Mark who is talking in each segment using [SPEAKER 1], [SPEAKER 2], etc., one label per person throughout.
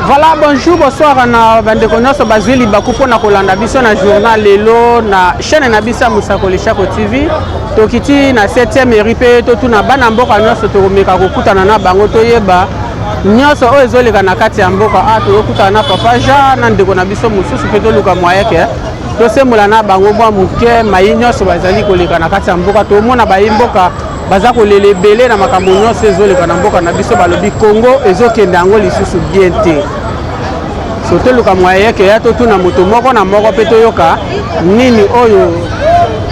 [SPEAKER 1] Voilà, bonjour, bonsoir na bandeko nyonso bazwi libaku mpona kolanda biso na journal lelo na chaîne na biso ya Mosakoli Shako TV. Tokiti na 7e rue mpe totuna bana mboka nyonso, tokomeka kokutana na bango, toyeba nyonso oyo ezoleka na kati ya mboka. A tokokutana na papa Jean na ndeko na biso mosusu mpe toluka moyeke tosembola na bango mwa moke mai nyonso bazali koleka na kati ya mboka. Tomona bayi mboka baza kolela ebele na makambo nyonso ezoleka na mboka na biso. Balobi Congo ezokende yango lisusu bien te. So toluka moyeke ya totuna moto moko na moko mpe toyoka nini oyo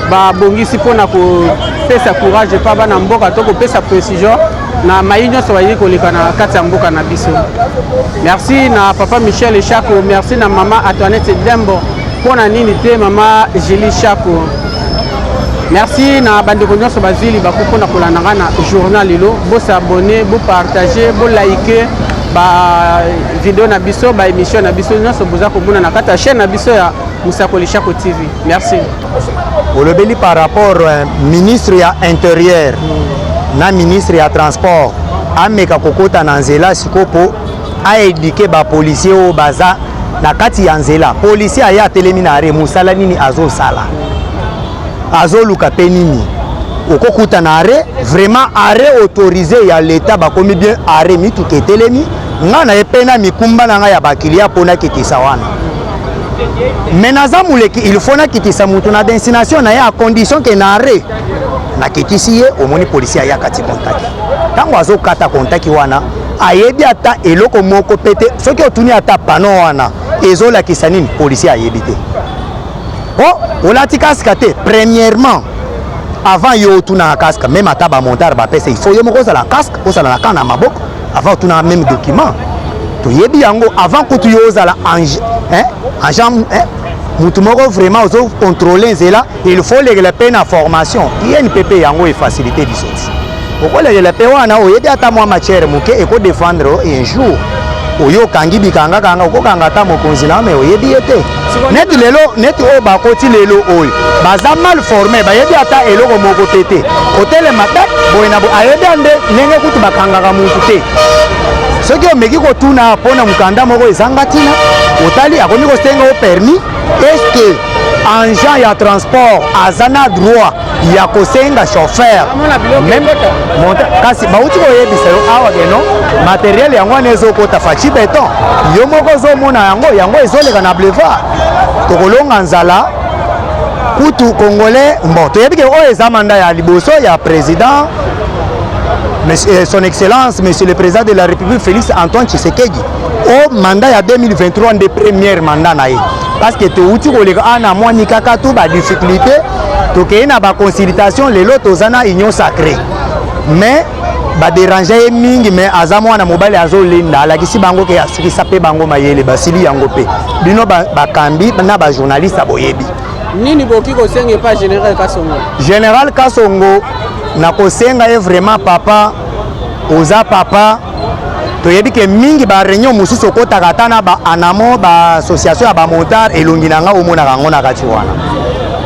[SPEAKER 1] babongisi mpona kopesa courage epa bana mboka to kopesa précision na mai nyonso bayei koleka na kati ya mboka na biso. Merci na papa Michel Shako, merci na mama Antoinette Dembo, mpona nini te mama Julie Shako. Merci na bandeko nyonso bazwi libaku mpona kolanda ngai na journal lelo. Bosabone, bopartage, bolike bavideo na biso, baémission na biso nyonso boza komona na kati ya chaîne na biso ya Mosakoli Shako TV. Merci.
[SPEAKER 2] Olobeli par rapport ministre ya intérieur na ministre ya transport ameka kokota na nzela sikoyo mpo aéduquer bapolicier oyo baza na kati ya nzela. Policier aye atelemi na arrêt, mosala nini azosala? Azoluka mpe nini? Okokuta na arrêt, vraiment arrêt autorisé ya leta, bakomi bien arrêt, mituka etelemi, ngai na ye mpe na mikumba na ngai ya baclients mpo nakitisa wana. Me naza moleki, il faut nakitisa motu na destination na ye à condition ke na arrêt nakitisi ye. Omoni policier ayaka ti contact, ntango azokata contact wana, ayebi ata eloko moko pe te. Soki otuni ata panneau wana ezolakisa nini, policier ayebi te. O olati casque te. Premièrement, avant yo otunaka casque, même ata bamotard bapesa, il faut yo moko ozala casque, ozala na ka na maboko avant otunaka. Même document toyebi yango, avant kutu yo ozala agent, hein, mutu moko vraiment ozocontrôle nzela, il faut olekela mpe na formation INPP. Yango efacilité biso ti okolekela mpe wana, oyebi ata mwa matière moke ekodéfendre. Un jour oyo okangi bikangakanga, okokanga ata mokonzi na me oyebi ye te. Neti lelo, neti oyo bakoti lelo oyo baza mal formé, bayebi ata eloko moko te te kotelema te boye na boye, ayebi nde ndenge kutu bakangaka mutu te. Soki omeki kotuna mpona mokanda moko ezanga ntina, otali akomi kosenga o permis. Est-ce agent ya transport aza na droit ya kosenga chauffeur même? Kasi bauti koyebisa yo awa ke non, matériel yango wana ezokota, Fatshi Béton, yo moko ozomona yango, yango ezoleka na boulevard. Tokolonga nzala kutu congolais. Bon, toyebi ke oyo eza mandat ya liboso ya président monsieur, son excellence monsieur le président de la République Félix Antoine Tshisekedi. O mandat ya 2023 nde première mandat na ye, parce que touti koleka ana mwani kaka tu badifficulté, tokei na baconsultation. Lelo toza na union sacrée, mais badérange ye mingi. Mais aza mwana mobali, azolenda, alakisi bango ke asukisa mpe bango mayele, basili yango. Mpe bino bakambi na bajournaliste boyebi.
[SPEAKER 1] Nini bokoki kosenga epa général Kasongo?
[SPEAKER 2] Général Kasongo, nakosenga ye vraiment, papa, oza papa, toyebi ke mingi baréunion mosusu okɔtaka ata na baanamo, baassociation ya bamotard, elongi na nga omonaka yango na kati wana.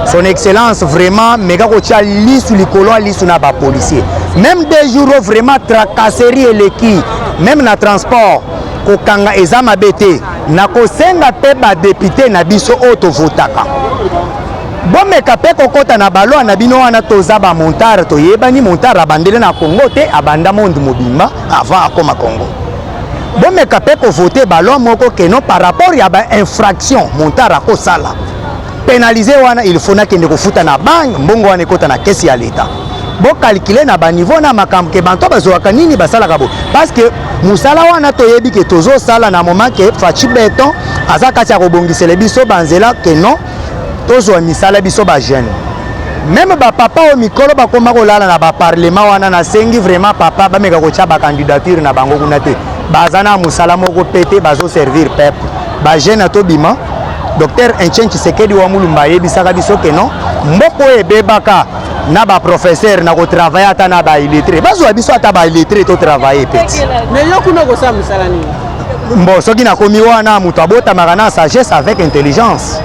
[SPEAKER 2] Son excellence, vraiment meka kotia lisu likolo ya lisu na bapolicier. Même 2 jours oyo vraiment tracasserie eleki, même na transport. Kokanga eza mabe te. Nakosenga mpe badéputé na biso oyo tovotaka, bomeka mpe kokɔta na baloi na bino wana. Toza bamotard, toyebani, motard abandeli na Congo te, abanda monde mobimba avant akóma Congo. Bomeka mpe kovote baloi moko keno par rapport ya bainfraction motard akosala, pénaliser wana, il faut nakende kofuta na banque, mbongo wana ekɔta na caisse ya leta. Bocalculer na baniveau na makambo ke banto bazwaka nini, basalaka bo, parce que mosala wana toyebi ke tozosala na moment ke Fatshi Béton aza kati ya kobongisela biso banzela, ke non, tozwa misala biso bajeune, même bapapa oyo mikolo bakóma kolala na baparlement wana. Nasengi vraiment papa, bameka kotya bacandidature na bango kuna te, baza na mosala moko pe te, bazoservir peuple. Bajeune tobima. Docteur Etienne Tshisekedi wa Mulumba ayebisaka biso ke non, mboka oyo ebebaka na baprofesseur na kotravaille, ata na baillettré, bazwa biso ata baillettré, totravaille peti.
[SPEAKER 1] Mais yo kuna okosala mosala nini?
[SPEAKER 2] Bon, soki nakomi wana, moto abotamaka na sagesse avec intelligence.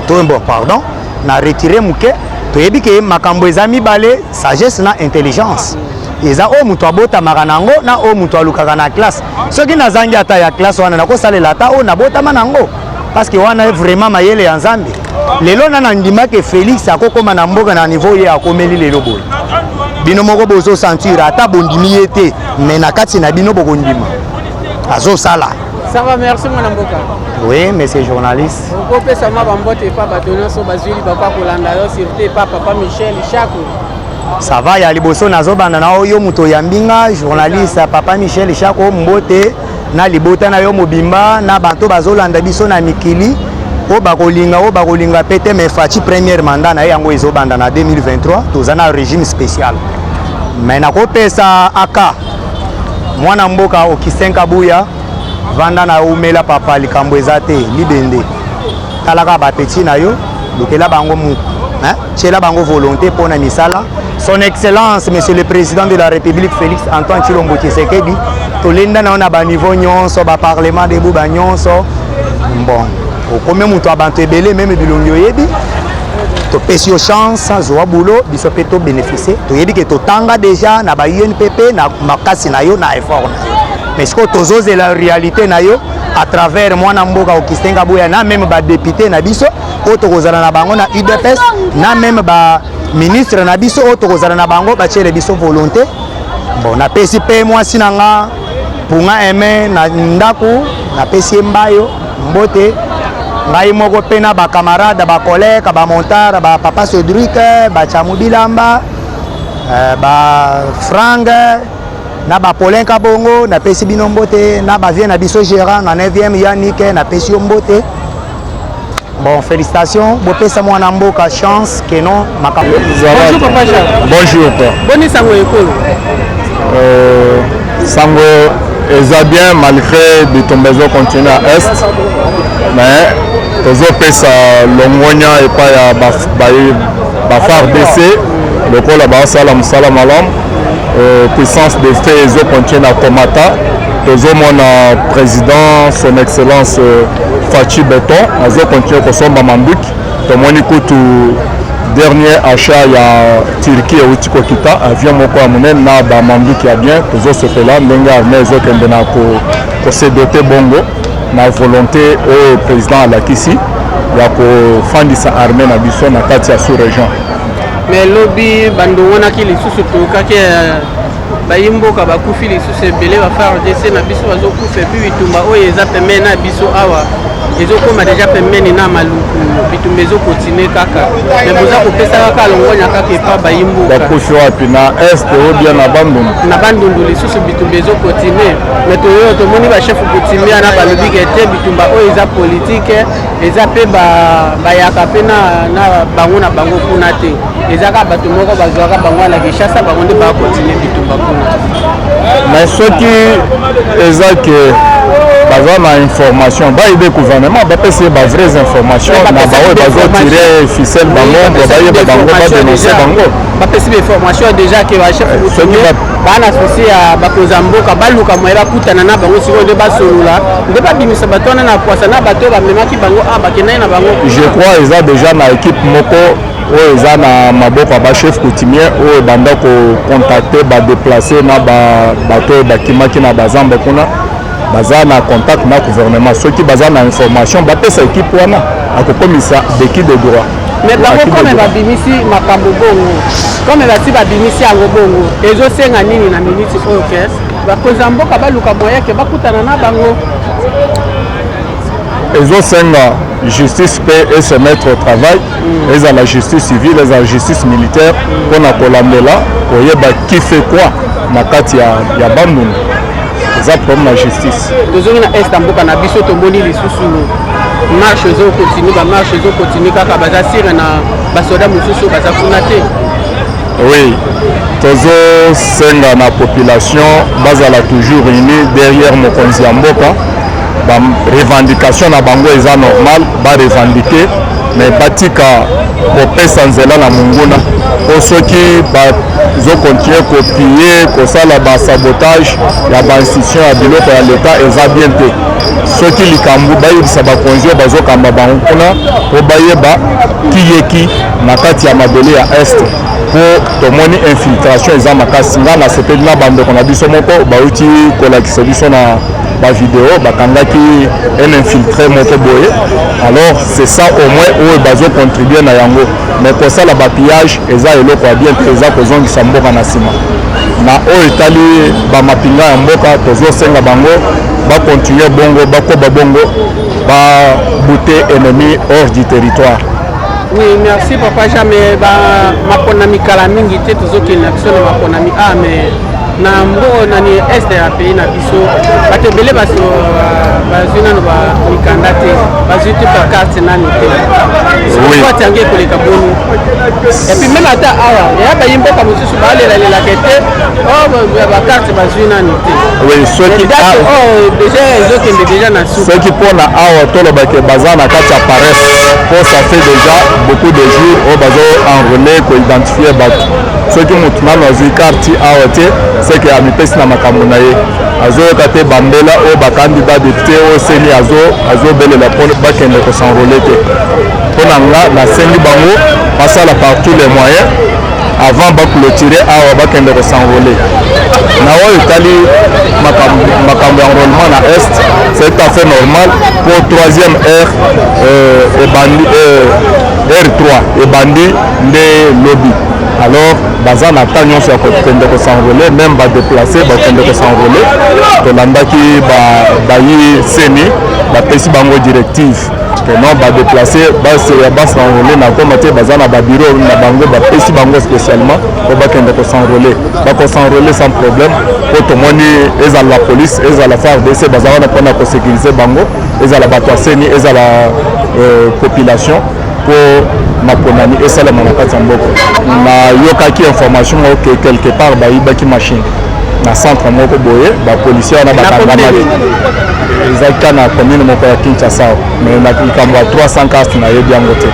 [SPEAKER 2] To bon, pardon, na retire moke. Toyebi ke makambo eza mibale, sagesse na intelligence. Eza oyo moto abotamaka na yango na oyo moto alukaka na classe. Soki nazangi ata ya classe wana, nakosalela ata oyo nabotama na yango, parce que wana vraiment mayele ya Nzambe. Lelo na nandimaki Félix akokóma na mboka na niveau ye akomeli lelo boye. Bino moko bozosentir, ata bondimi ye te, mais na kati na bino bokondima azosala.
[SPEAKER 1] Ça va, merci mwana mboka.
[SPEAKER 2] Oui, monsieur journaliste.
[SPEAKER 1] Okopesa mwa bambote epa bato nyonso bazwi libaku ya kolanda yo, surtout epa papa Michel Chako.
[SPEAKER 2] Ça va. Ya liboso, nazobanda na oyo moto oyambi nga, journaliste papa Michel Chako, mbote na libota na yo mobimba, na bato bazolanda biso na mikili oyo bakolinga, oyo bakolinga pe te. Mais Fatshi, première mandat na ye yango ezobanda na 2023, toza na régime spécial. Mais nakopesa aka mwana mboka Augustin Kabuya, vanda na umela papa, likambo eza te. Libende, talaka bapeti na yo, lukela bango mu, hein? Tiela bango volonté mpona misala. Son Excellence Monsieur le Président de la République Félix Antoine Tshilombo Tshisekedi, tolenda na yo na baniveau nyonso, baparlement debout banyonso. Bon, okomi moto ya bato ebele, même bilongi oyebi. Topesi yo chance, zwa boulot, biso mpe tobénéficie. Toyebi ke totanga déjà na ba UNPP na makasi na yo, na effort na yo, mais sikoyo tozozela réalité na yo à travers mwana mboka Augustin Kabuya na même badéputé na biso oyo tokozala na bango na UDPS, na même baministre na biso oyo tokozala na bango, batiele biso volonté. Bon, napesi mpe mwasi na nga Mpunga Aime na ndako, napesi ye mbayo mbote. Ngai moko mpe na bacamarade, bacollègue, bamontard, bapapa Cédric, bachamu bilamba, bafrank na bapaulin Kabongo, napesi bino mbote, na bavie na biso gérant na 9e Yannick, napesi yo mbote. Bon, félicitations, bopesa mwana mboka chance keno makambo.
[SPEAKER 1] Bonjour papa Jacques.
[SPEAKER 3] Bonjour.
[SPEAKER 1] Boni sango ekolo?
[SPEAKER 3] Sango eza bien malgré bitumba ezocontinue na Est, mais tozopesa longonya epai ya baFARDC lokola baosala mosala malamu. Puissance de feu ezocontinue na komata. Tozomona président, Son Excellence Fatshi Béton, azocontinue kosomba manduki. Tomoni kutu dernier achat ya Turquie euti kokita, avion moko ya monene na bamanduki ya bien. Tozosepela ndenge armée ezokende na kose doter bongo na volonté oyo président alakisi ya kofandisa armée na biso na kati ya sous région.
[SPEAKER 1] Mais lobi bandongonaki lisusu, tokaki bayi mboka bakufi lisusu ebele, baFARDC na biso bazokufa. Et puis bitumba oyo eza pembeni na biso awa, ezokóma déjà pembeni na Maluku, bitumba ezokontinue kaka, mais boza kopesa kaka longonya kaka epa bayi mboka.
[SPEAKER 3] Bakufi wapi? Na Est ou bien na Bandundu?
[SPEAKER 1] Na Bandundu lisusu bitumba ezokontinue, mais toyo tomoni bachef coutumier na balobi ke te, bitumba oyo eza politike, eza mpe bayaka mpe na bango na bango kuna te, eza kaka bato moko bazwaka bango na Kinshasa, bango nde bakontinue bitumba kuna.
[SPEAKER 3] Mais soki eza ke baza na information, baaider gouvernement, bapesi ye bavraies information na baoyo bazotire ficelle bango, bayeba bango, badénonce bango.
[SPEAKER 1] Bapesi bainformation déjà ke bachef coutumier baa na souci ya bakonzi ya mboka baluka moye bakutana na bango sikoyo nde basolola, nde babimisa bato wana na kwasa na bato oyo bamemaki bango a bakendaki na bango.
[SPEAKER 3] Je crois eza déjà na équipe moko oyo eza na maboko ya bachef coutumier oyo ebanda kocontacte badéplacés na bato oyo bakimaki na bazamba kuna. Baza na contact na gouvernement. Soki baza na information, bapesa équipe wana, akokomisa de qui de droit.
[SPEAKER 1] Mais bango comme babimisi makambo bongo, comme basi babimisi yango bongo, ezosenga nini na miniti oyo ke bakonzi ya mboka baluka moyen ke bakutana na bango?
[SPEAKER 3] Ezosenga justice mpe ese mettre au travail, ezala justice civile, ezala justice militaire, mpona kolandela, koyeba qui fait quoi na kati ya Bandundu. Eza problème na justice.
[SPEAKER 1] Tozongi na Est ya mboka na biso, tomoni lisusu marche ezokontinue, bamarche ezokontinue kaka, baza sire na basoda mosusu baza kuna te.
[SPEAKER 3] Oui, tozosenga na population bazala toujours unis derrière mokonzi ya mboka. Barevendication na bango eza normal, barevendique. Mais batika kopesa nzela na monguna, mpo soki bazocontinuer kopiller, kosala basabotage ya bainstitution ya biloko ya leta, eza bien te. Soki likambo, bayebisa bakonzi oyo bazokamba bango kuna mpo bayeba kiyeki na kati ya mabele ya Est, mpo tomoni infiltration eza makasi. Nga nasepeli na bandeko na biso moko bauti kolakisa biso na bavideo, bakangaki un infiltré moko boye. Alors c'est ça au moins oyo bazocontribuer na yango. Mais kosala bapillage eza eloko ya bien te, eza kozongisa mboka na nsima. Na oyo etali bamapinga ya mboka, tozosenga bango bacontinuer bongo, bakoba bongo, babouter ennemi hors du territoire.
[SPEAKER 1] Oui, merci papa Jean. Mais maponami kala mingi te, tozokende na biso na maponami. Ah, mais na mbo nani, Est ya pays na biso, bato ebele bazwi nano bamikanda te, bazwi te bacarte nano te. Vote yango ekoleka boni? Et puis même ata awa ya bayi mboka mosusu balelalelaka te, bacarte bazwi nano te.
[SPEAKER 3] Oui, soki
[SPEAKER 1] date oyo déjà ezokende déjà na suka.
[SPEAKER 3] Soki mpona awa, tolobake baza na kati ya paresse, mpo ça fait déjà beaucoup de jours oyo bazo enrôler, koidentifier bato. Soki motu nano azwi carte awa te, seke amipesi na makambo na ye, azoyoka te bambela oyo bacandidat député oyo CENI azobelela mpo bakende kos'enrôler te. Mpo na nga, nasengi bango basala par tous les moyens avant baclôturer awa, bakende kos'enrôler. Na oyo etali makambo ya enrôlement na Est, c'est tout à fait normal, po troisième ère ebandi, R3 ebandi nde lobi. Alors baza na temps nyonso ya kokende kos'enrôler, même badéplacés bakende kos'enrôler. Tolandaki bayi CENI, bapesi bango directive que non, badéplacés bas'enrôler na Goma te, baza na babureau na bango, bapesi bango spécialement po bakende kos'enrôler. Bakos'enrôler sans problème, po tomoni ezala la police, ezala FARDC, baza wana mpona kosécuriser bango, ezala bato ya CENI, ezala population, mpo maponami esalema na kati ya mboka. Nayokaki information moko ke quelque part bayibaki machine na centre moko boye, bapolicier wana bakangamaki. Ezalaki kaka na commune moko ya Kinshasa, mais na likambo ya 300 carte, nayebi yango te.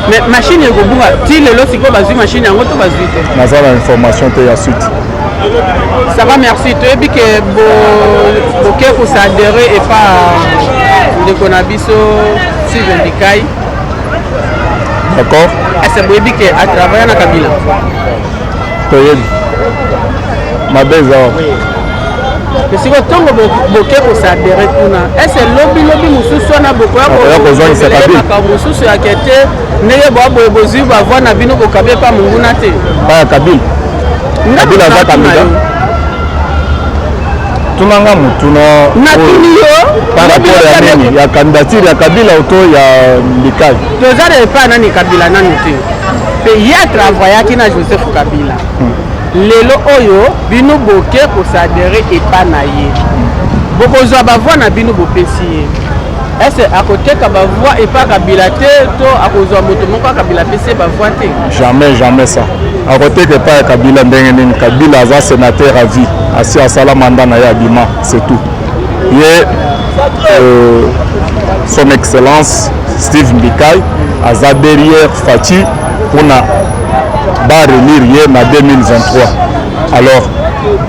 [SPEAKER 1] Mais machine ekobunga ti lelo, sikoyo bazwi machine yango to bazwi te?
[SPEAKER 3] Naza na information te ya suite.
[SPEAKER 1] Ça va, merci. Toyebi ke boke koadhérer epa ndeko na biso Steve Mbikai.
[SPEAKER 3] D'accord.
[SPEAKER 1] Ese boyebi ke atravailler na Kabila?
[SPEAKER 3] Toyebi, mabe eza wapi?
[SPEAKER 1] Siko ntongo boke koadhérer kuna, ese lobi lobi mosusu wana bokoya
[SPEAKER 3] kozongisa Kabila?
[SPEAKER 1] Makambo mosusu yake te, ndenge boya boye, bozwi bavoix na bino, bokabi epa monguna te?
[SPEAKER 3] Pa ya Kabila? Kabila aza candidat? Tunanga motuna.
[SPEAKER 1] Natuni yo.
[SPEAKER 3] Par rapport ya nini? Ya candidature ya Kabila oto ya Mbikai?
[SPEAKER 1] Toza na epai nani, Kabila nanu te, mpe ye atravaillaki na Joseph Kabila. Lelo oyo bino boke koadhérer epa na ye, bokozwa bavoix na bino, bopesi ye, ese akoteka bavoix epa Kabila te, to akozwa moto moko ya Kabila, apesi ye bavoix te?
[SPEAKER 3] Jamais, jamais ça. Akoteka epai ya Kabila ndenge nini? Kabila aza sénateur à vie, asi asala mandat na ye, abima, c'est tout. Ye son excellence Steve Mbikai aza derrière Fatshi mpona baélire ye na 2023. Alors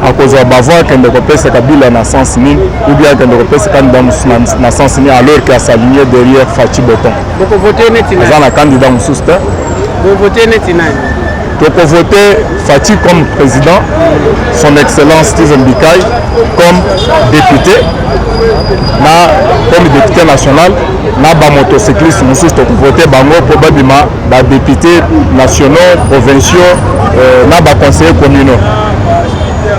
[SPEAKER 3] akozwa bavoix, akende kopesa Kabila na sens nini? Ou bien akende kopesa candidat mosusu na sens nini, alors ke as'aligner derrière Fatshi Béton?
[SPEAKER 1] Bokovote neti
[SPEAKER 3] Aza na candidat mosusu te.
[SPEAKER 1] Bovote neti nani?
[SPEAKER 3] Tokovote Fatshi comme président, son excellence Stephen Mbikai comme député, na comme député national, na bamotocycliste mosusu, tokovote bango mpo babima badéputé nationaux, provinciaux, na baconseillers communaux.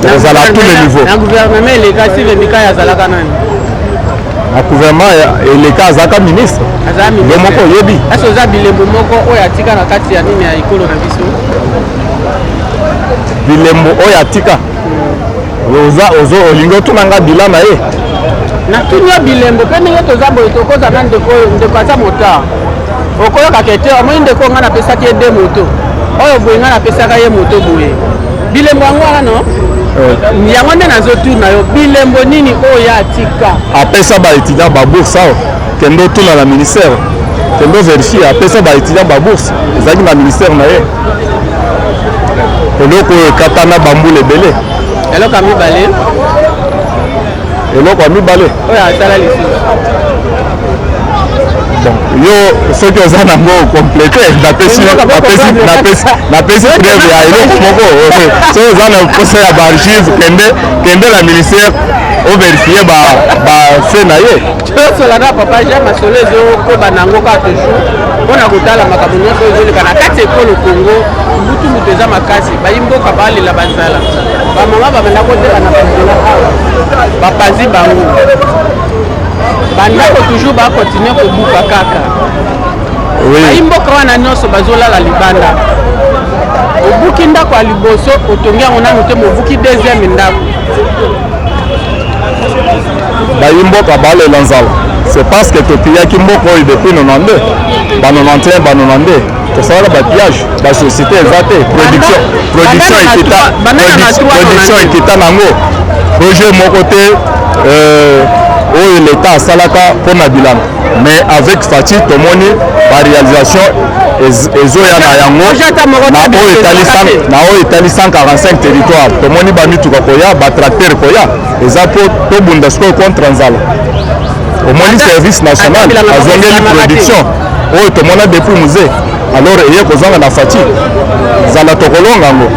[SPEAKER 3] Tokozala à tous les niveaux.
[SPEAKER 1] Na gouvernement eleka, Steve Mbikai azalaka nani?
[SPEAKER 3] Na gouvernement eleka, azalaka ministre.
[SPEAKER 1] Aza?
[SPEAKER 3] Yo moko oyebi.
[SPEAKER 1] Ese oza bilembo moko oyo atika na kati ya nini, ya ekolo na biso?
[SPEAKER 3] Bilembo oyo atika, oza ozo olingi otuna nga bilan na ye?
[SPEAKER 1] Natuni yo bilembo mpe ndenge toza boye, tokoza na ndeko oyo, ndeko aza motard, okoyokaka te, omoni ndeko ngai napesaki ye de moto oyo boye, ngai napesaka ye moto boye. Bilembo yango wana, no yango nde nazotuna yo, bilembo nini oyo atika?
[SPEAKER 3] Apesa baétudiant babourse awa, kende otuna na ministère. Kende overifie, apesa baétudiant babourse, ezalaki na ministère na ye. Eloko oyo ekatana bambula ebele.
[SPEAKER 1] Eloko ya mibale.
[SPEAKER 3] Eloko ya mibale
[SPEAKER 1] oyo asala lisusu.
[SPEAKER 3] Bon, yo soki oza nango complete, napesi preuve ya eloko moko. Soki oza na posa ya baarchive, kende, kende na ministère, overifie bafe na ye.
[SPEAKER 1] Tosola na papa Jean, masolo ezokoba nango kaka toujours mpona kotala makambo nyonso oyo ezoleka na kati ya ekolo Congo. Mbutu mutu eza makasi, bayi mboka balela banzala, bamama babanda koteka na banzela awa, bapanzi bango bandako, toujours bakontinue kobuka kaka. Bayi mboka wana nyonso bazolala libanda. Obuki ndako ya liboso, otongi yango nanu te, mobuki deuxième ndako.
[SPEAKER 3] Bayi mboka balela nzala, c'est parce que topillaki mboka oyo depuis 92, ba 91, ba 92, tosalaka bapillage, basociété eza te, production ekita, production ekita nango, projet moko te oyo l'État asalaka mpona bilanga. Mais avec Fatshi, tomoni baréalisation ezoya na yango na oyo etali 145 territoire. Tomoni bamituka koya, batracteur koya, eza mpo tobunda sikoyo contre nzala. Omoni service national azongeli production oyo tomona depuis Mzee, alors eye kozonga na Fatshi. Nzala tokolonga yango,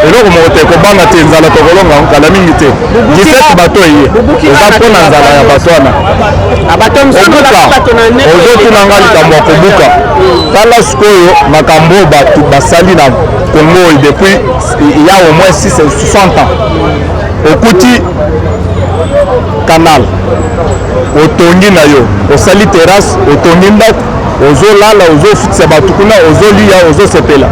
[SPEAKER 3] eloko moko te, kobanga te, nzala tokolonga yango kala mingi te. 17 bato eye eza mpona nzala ya bato wana. Obuka, ozotunanga likambo ya kobuka. Tala sikoyo makambo oyo bato basali na Congo oyo depuis il y a au moins 6 60 ans. Okuti canal, otongi na yo, osali terrasse, otongi ndako, ozolala, ozofutisa bato kuna, ozolia, ozosepela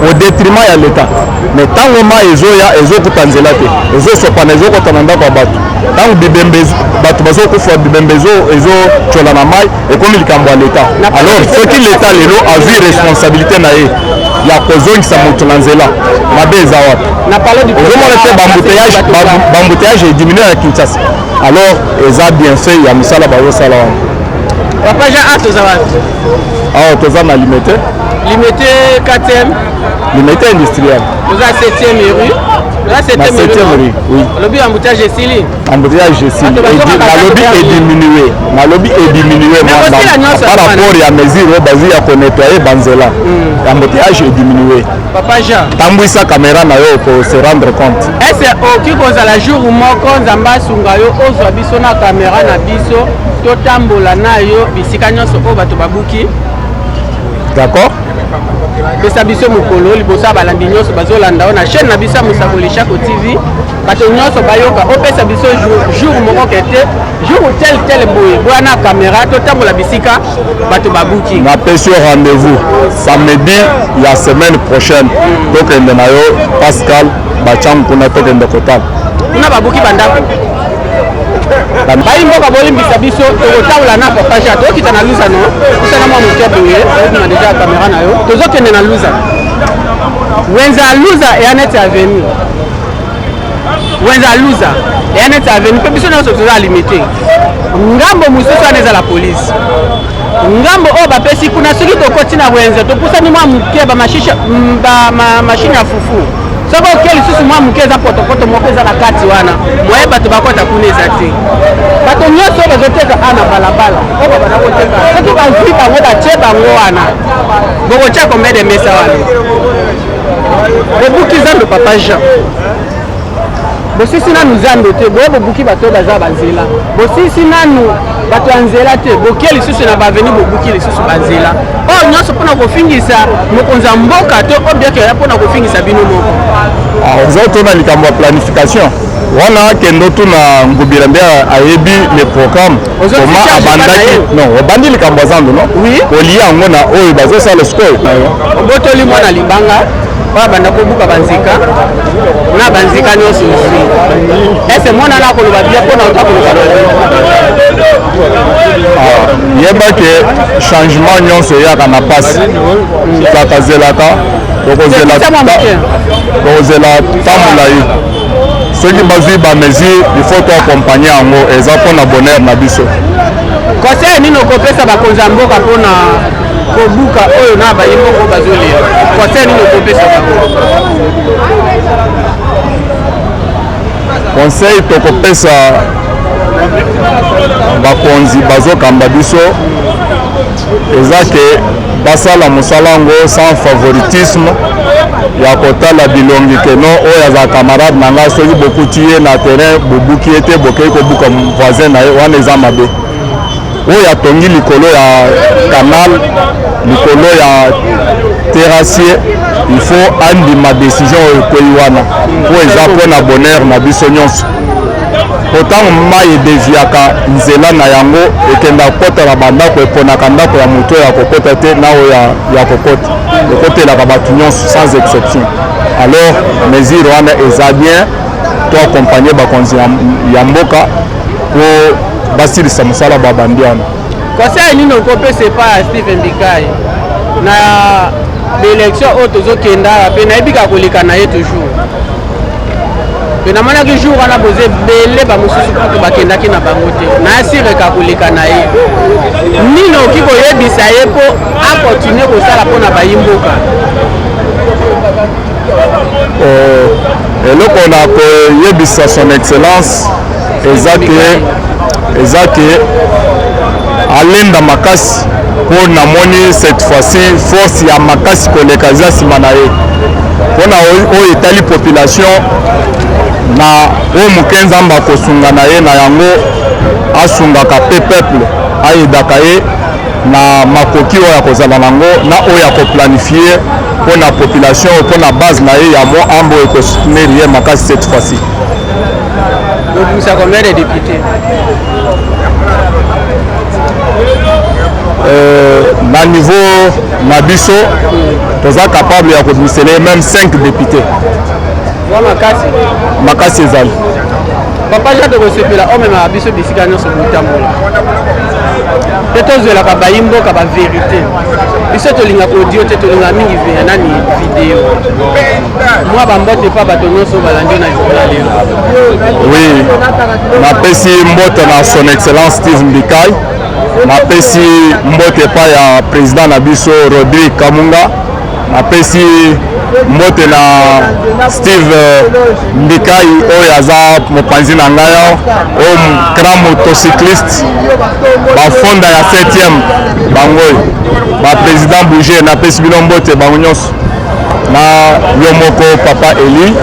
[SPEAKER 3] au détriment ya l'État. Mais ntango mai ezoya, ezokuta nzela te, ezosopana, ezokɔta na ndako ya bato. Ntango bibembe, bato bazokufa, bibembe ezotyola na mai, ekomi likambo ya l'État. Alors soki l'État lelo azwi responsabilité na ye ya kozongisa moto na nzela, mabe eza wapi? Ozomona te baembouteillage ediminue na Kinshasa? Alors eza bien fait ya mosala bazosala wana.
[SPEAKER 1] Papa Jean, a toza wapi?
[SPEAKER 3] Awa toza na Limete.
[SPEAKER 1] Limete 4e.
[SPEAKER 3] Limete industriel.
[SPEAKER 1] Toza 7e rue. Toza
[SPEAKER 3] 7e rue, oui.
[SPEAKER 1] Olobi embouteillage esili.
[SPEAKER 3] Embouteillage esili, nalobi ediminue, nalobi ediminue par rapport ya mesure oyo bazwi ya konettoyer banzela. Embouteillage ediminue.
[SPEAKER 1] Papa Jean.
[SPEAKER 3] Tambwisa caméra na yo ko se rendre compte.
[SPEAKER 1] Ese okoki kozala jour moko, Nzambe asunga yo, ozwa biso na caméra na biso, totambola na yo bisika nyonso oyo bato babuki?
[SPEAKER 3] D'accord.
[SPEAKER 1] Pesa biso mokolo liboso ya balandi nyonso bazolanda oyo na chaîne na biso ya Mosakoli Chako TV, bato nyonso bayoka. Opesa biso jour moko ke te, jour tel tel boye, boya na caméra, totambola bisika bato babuki.
[SPEAKER 3] Napesi yo rendez-vous samedi ya semaine prochaine. Tokende na yo Pascal Bachangu kuna, tokende kotala.
[SPEAKER 1] Kuna babuki bandako. Bayi mboka, bolimbisa biso, tokotambola na papa Jean, tokokita na Luza. No tosala mwa moke boye, obima deja ya caméra na yo. Tozokende na Luza, wenze ya Luza eya neti avenue. Wenze ya Luza eya neti avenue, mpe biso nyonso toza Limete. Ngambo mosusu wana eza la police, ngambo oyo bapesi kuna. Soki tokoti na wenze, topusani mwa moke, bamashine ya fufu. Soki oke lisusu mwa moke, eza potopoto moko eza na kati wana, moye bato bakɔta kuna eza te. Bato nyonso oyo bazoteka a na balabala, oyo babanda koteka, soki bazwi bango, batie bango wana, bokotia combien de mesa wana? Bobuki zando, papa Jean, bosisi nanu zando te. Boye bobuki bato oyo baza banzela, bosisi nanu bato ya nzela te, bokie lisusu na baavenue, bobuki lisusu banzela oyo nyonso mpona kofingisa mokonzi ya mboka to obiakela mpona kofingisa bino moko?
[SPEAKER 3] Oza tona likambo ya planification wana, akende otuna Ngubira nde ayebi le programme. Koma abandaki non, obandi likambo ya zando, non? Kolia yango na oyo bazosala sikoyo.
[SPEAKER 1] Obotoli mwana libanga oyo abanda kobuka banzika na banzika nyonso ozwi. Ese mwana na akoloba bia mpona ota koloba mabe?
[SPEAKER 3] Yeba ke changement nyonso eyaka na pasi. Kaka zelaka, tokozela ntango molai. Soki bazwi bamesure, il faut toaccompagne yango, eza mpona bonheur na biso.
[SPEAKER 1] Conseil nini okopesa bakonzi ya mboka mpona kobuka oyo na bayi moko bazolela? Conseil nini okopesa bango?
[SPEAKER 3] Conseil tokopesa bakonzi bazokamba biso eza ke basala mosala yango sans favoritisme ya kotala bilongi ke non, oyo aza camarade na ngai, soki bokuti ye na terrain bobuki ye te, bokei kobuka voisin na ye, wana eza mabe. Oyo atongi likolo ya canal, likolo ya terrassier, il faut andima décision oyo ekwei wana, mpo eza mpona bonheur na biso nyonso. Po ntango mai edéviaka nzela na yango, ekenda kokɔta na bandako, eponaka ndako ya moto oyo akokɔta te na oyo ya kokɔta, ekotelaka bato nyonso sans exception. Alors mesure wana eza bien, to accompagne bakonzi ya mboka po basilisa mosala babandi wana.
[SPEAKER 1] Conseil nini okopesa epai ya Stephen Bikai na baélection oyo tozokenda awa? Mpe nayebi kaka koleka na ye toujours, mpe namonaki jour wana boza ebele, bamosusu kutu bakendaki na bango te. Nayasireka koleka na ye, nini okoki koyebisa ye mpo akontinue kosala mpona bayimboka?
[SPEAKER 3] Eloko na koyebisa Son Excellence eza ke alenda makasi, mpo namoni cette fois-ci force ya makasi koleka eza nsima na ye mpona oyo etali population. Na oyo moke Nzambe akosunga na ye na yango, asungaka mpe peuple, ayedaka ye na makoki oyo akozala nango na oyo akoplanifie mpona population, mpona base na ye ya Mont Ambo ekosoutenir ye makasi cette fois-ci.
[SPEAKER 1] Bobimisa combien de députés?
[SPEAKER 3] Na niveau na biso, toza capable ya kobimisela ye même 5 députés.
[SPEAKER 1] Wa makasi.
[SPEAKER 3] Makasi ezali.
[SPEAKER 1] Papa Jean, tokosepela omemaka biso bisika nyonso botambola, mpe tozwelaka bayi mboka bavérité. Biso tolingaka audio te, tolingaka mingi nani, video. Mwa bambote mpa bato nyonso balandi na journal lelo.
[SPEAKER 3] Oui, napesi mbote na Son Excellence Steve Mbikai, napesi mbote epai ya président na biso Rodrigue Kamunga, napesi mbote na Steve Mbikai oyo aza mopanzi na ngai awa, oyo grand motocycliste, bafonda ya 7e, bango oyo baprésident bouger. Napesi bino mbote bango nyonso, na yo moko papa Eli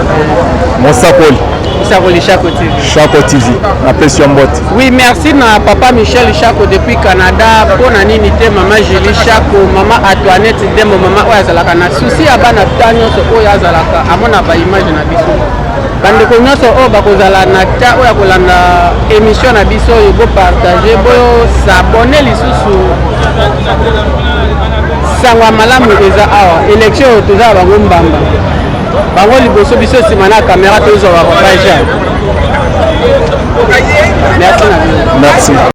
[SPEAKER 3] Mosakoli.
[SPEAKER 1] Mosakoli Chako TV.
[SPEAKER 3] Chako TV, napesi yo mbote.
[SPEAKER 1] Oui, merci na papa Michel Chako depuis Canada. Mpo na nini te mama Julie Chako, mama Antoinette Dembo, mama oyo azalaka na souci ya bana ta nyonso, oyo azalaka amona baimage na biso. Bandeko nyonso oyo bakozala na ta oyo ya kolanda émission na biso oyo, bopartage, bos'abonner lisusu. Sango ya malamu eza awa. Élection oyo toza na bango mbamba, bango liboso, biso nsima na caméra, tozwa bapapa Jean. Merci na bino.
[SPEAKER 3] Merci.